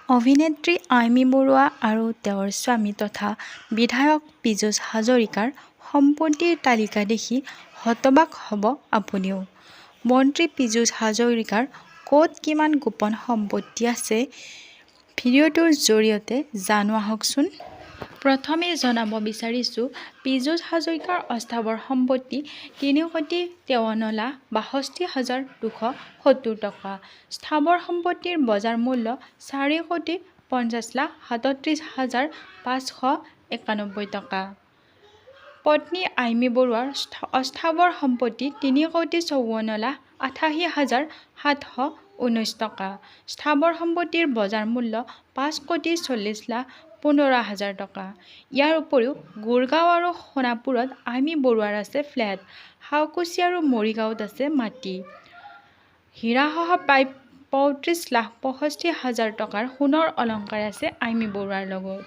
অভিনেত্ৰী আইমী বৰুৱা আৰু তেওঁৰ স্বামী তথা বিধায়ক পীযুষ হাজৰীকাৰ সম্পত্তিৰ তালিকা দেখি হতবাক হ'ব আপুনিও। মন্ত্ৰী পীযুষ হাজৰীকাৰ ক'ত কিমান গোপন সম্পত্তি আছে, ভিডিঅ'টোৰ জৰিয়তে জানো আহকচোন। প্ৰথমে জনাব বিচাৰিছোঁ, পীযুষ হাজৰীকাৰ অস্থাৱৰ সম্পত্তি 3,53,62,270 টকা। স্থাৱৰ সম্পত্তিৰ বজাৰ মূল্য 4,50,37,591 টকা। পত্নী আইমী বৰুৱাৰ অস্থাৱৰ সম্পত্তি 3,54,88,719 টকা। স্থাৱৰ সম্পত্তিৰ বজাৰ মূল্য 5,40,15,000 টকা। ইয়াৰ উপৰিও গুৰগাঁও আৰু সোণাপুৰত আইমী বৰুৱাৰ আছে ফ্লেট। সাউকুচি আৰু মৰিগাঁৱত আছে মাটি। হীৰাসহ প্ৰায় 35,65,000 টকাৰ সোণৰ অলংকাৰ আছে আইমী বৰুৱাৰ লগত।